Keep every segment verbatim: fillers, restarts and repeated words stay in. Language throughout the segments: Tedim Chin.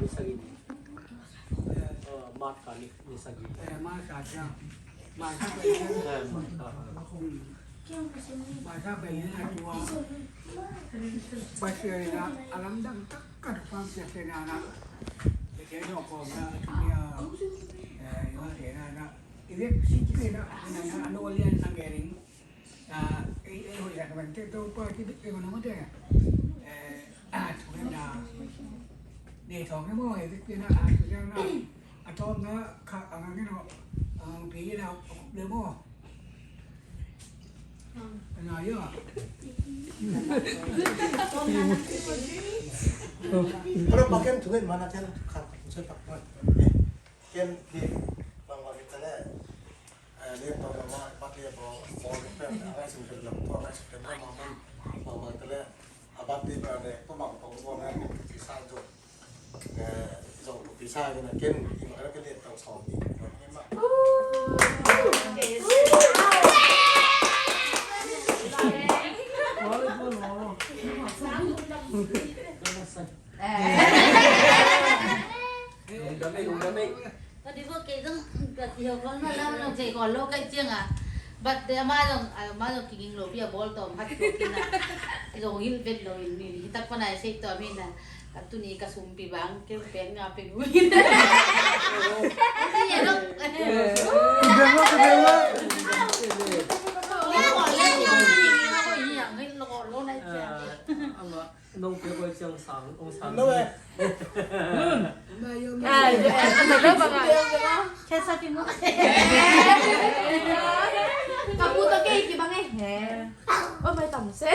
Ni sagih ni. Eh, March kha ni, ni sagih. Eh, March kha ciang. March kha pen. Eh, March kha. Hmm. March kha pen ni a tua. Pasian in a lamdang tak ka tua Pasian in a. Pasian in a ko na, eh, i wa ke na na. I wek si ke na, na, na, no lian na ke ring. Ah, ei, ei, hoih lak bangte Topa kibit pe mah mah te. Eh, ah, thu gen na. Nei thawng ne maw, ei bit pe na, ah, thu gen na. A tawpna kha, a ngang gen aw, a ngang pi na, a kup le maw. Na ia. Hello, pa ken thu gen mah na ken khat, thu gen pak mah. Ken hi, bang bang hi ta leh, eh, lian tawh bang bang, bat lian tawh, bawl lian pen, a ngai sum pen lam tawh, a ngai sum pen lam bang bang, bang bang ta leh, a bat lian pen leh, tua bang tawh bawl na, pi sa zo. Eh, zo pi sa zo na ken, i ma na ken lian tawh sawm ni, ni ma. Lungdam ei, lungdam ei. Ka di bo kei zong ka ti ho kong na lam zong kei kong lo kai ciang a. But de ama zong, ama zong kiging lo pi a bol tom hat ko kina. Zong hil vet lo in ni hi tak pana sei to mi na. Ka tu ni ka sumpi bang kei peng nga peng win. Ni lo. Lungdam lo, lungdam lo. Lo lo na ciang. Nong pia koi ciang sang, ong sang. No, eh. Ai, ai, ai, ai, ai, ai. Khe sa pi mo. Ka pu to ke ki bang eh. He. Oh, mai tam se.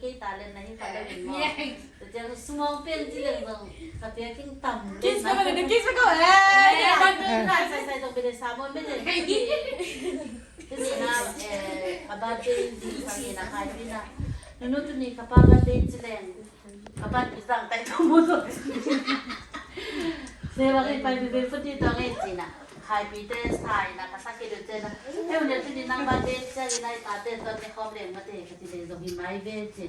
kei talent na hi kha lo in maw. Tua ciang sumawng pen ci leng zong ka pia king tam lo. Kiss na ka ding, kiss na ka, eh. Sai sai zong bia le sa maw, bia le. Hi si na, eh, a birthday ding sang in a Haipina. Nunu tuni ka pa birthday ci leng. Ka pan pi sang tai tho mo to. Se wa ngai pai pi pi futi to ngai ci na. Haipite sa in a ka sa ki du ci na. He u ne tuni nang birthday ci na i tate to ne khom leng mate ka ci leng zong hi mai ve ci.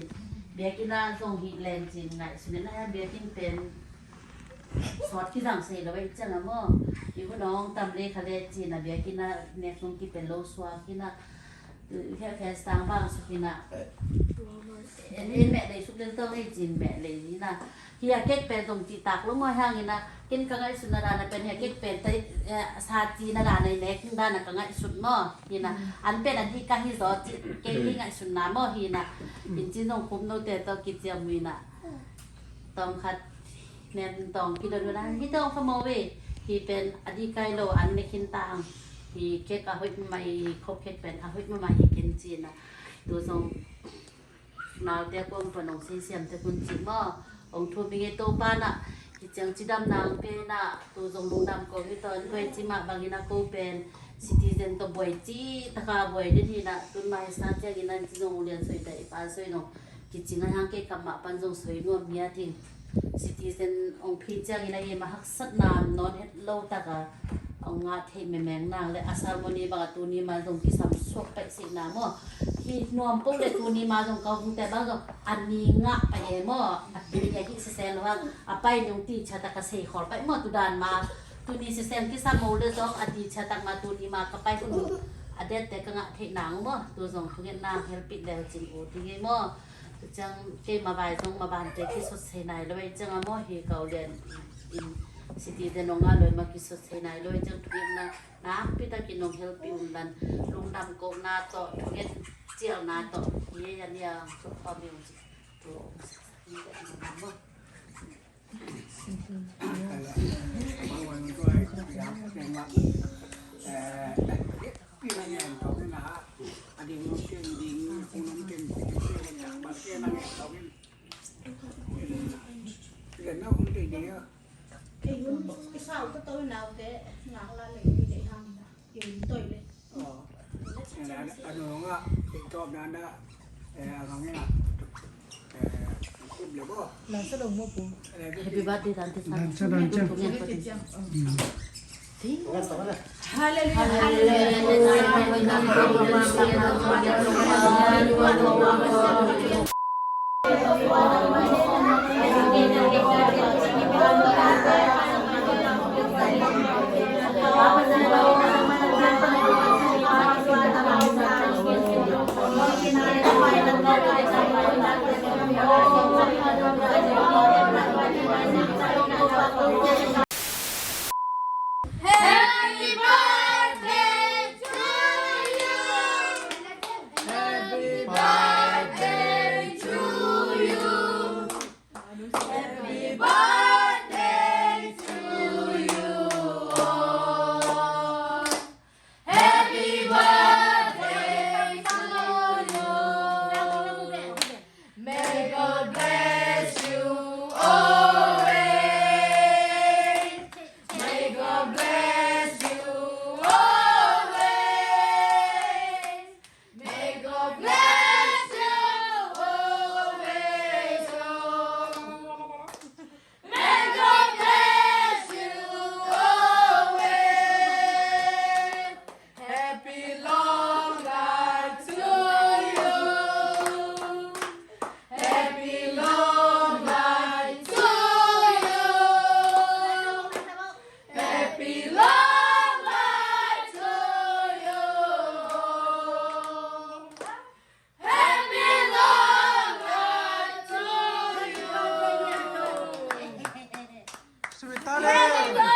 Biakinn ah zong hi leng ci ngaihsun in a biakinn pen sawt kizang sei lo ei ciang a maw. I hun hong tam le kha le ci na biakinn ah nek zong kipen lo suak in a. Hia pen sang bang suk in a. En en meh lei suk lel tong ei cin meh lei in a. Hia kek pen zong cih tak lo maw hang in a. Ken ka ngaihsutna dan a pen hia kek pen tai, eh, sa cihna dan a i nek dan a ka ngaihsut maw. Hi in a. An pen a dih ka hi zaw cih kei hi ngaihsutna maw hi in a. In cin zong khum note tawh kiciam uh in a. Tawm khat nen tawm kidon uh a, hi tawm kha maw ve. Hi pen a dih kai lo an ne khin ta ang. Hi kek a hoih mahmah hi, khop kek pen a hoih mahmah hi ken ci in a. Tu zong naute kuang pan ong sei siam te kun ci maw. Ong thum hi nge Topa na. Hi ciang cidam nang pen a, tu zong lungdam ko hi tawh, an guai ci mah bang in a ko pen citizen tawh buai ci taka buai den hi in a, tun mah hi sa ciang in a ci zong ong lian soi ta i pa soi nong. Kici ngai hang kei kam mah pan zong soi nuam ngiat ing. Citizen ong phi ciangin a i mah haksatna nawn het lo taka ong ngah theih memeng nang le a sermony bang a tuni ma zong kisam suak paih sihna maw. Hi nuam peuh le tuni ma zong ka hong te bang zong a ni ngah paih e maw. A tuni a hih sese lo hang a pai nung ti ciat a ka sei khol paih maw tu dan ma. Tuni sesen kisam mo le zong a ti ciat tak ma tuni ma ka pai hun a det te ka ngah theih nang maw. Tu zong thungetna helpih leu cin u ti ngei maw. Ciang kei mavai zong mabante kisot sei nai lo ei ciang a maw hi kau lian in city te nong a loi ma kisot sei nai lo ei ciang thungetna nakpi takin nong helpih un lan lungdam kohna tawh thunget cialna tawh hi ei a nia. Khawm hi ung ci tu ong sa sa ni ka ina maw. Happy birthday, Tante Sara. Dansa, dansa. Happy birthday to you. Happy birthday to you. Happy birthday to you all. Happy birthday to you. May God bless you always. May God bless you always. May God bless you always. Oh. May God bless you always. Happy long life to you. Happy long life to you. Happy long life to you. Happy long life to you. Sweetheart.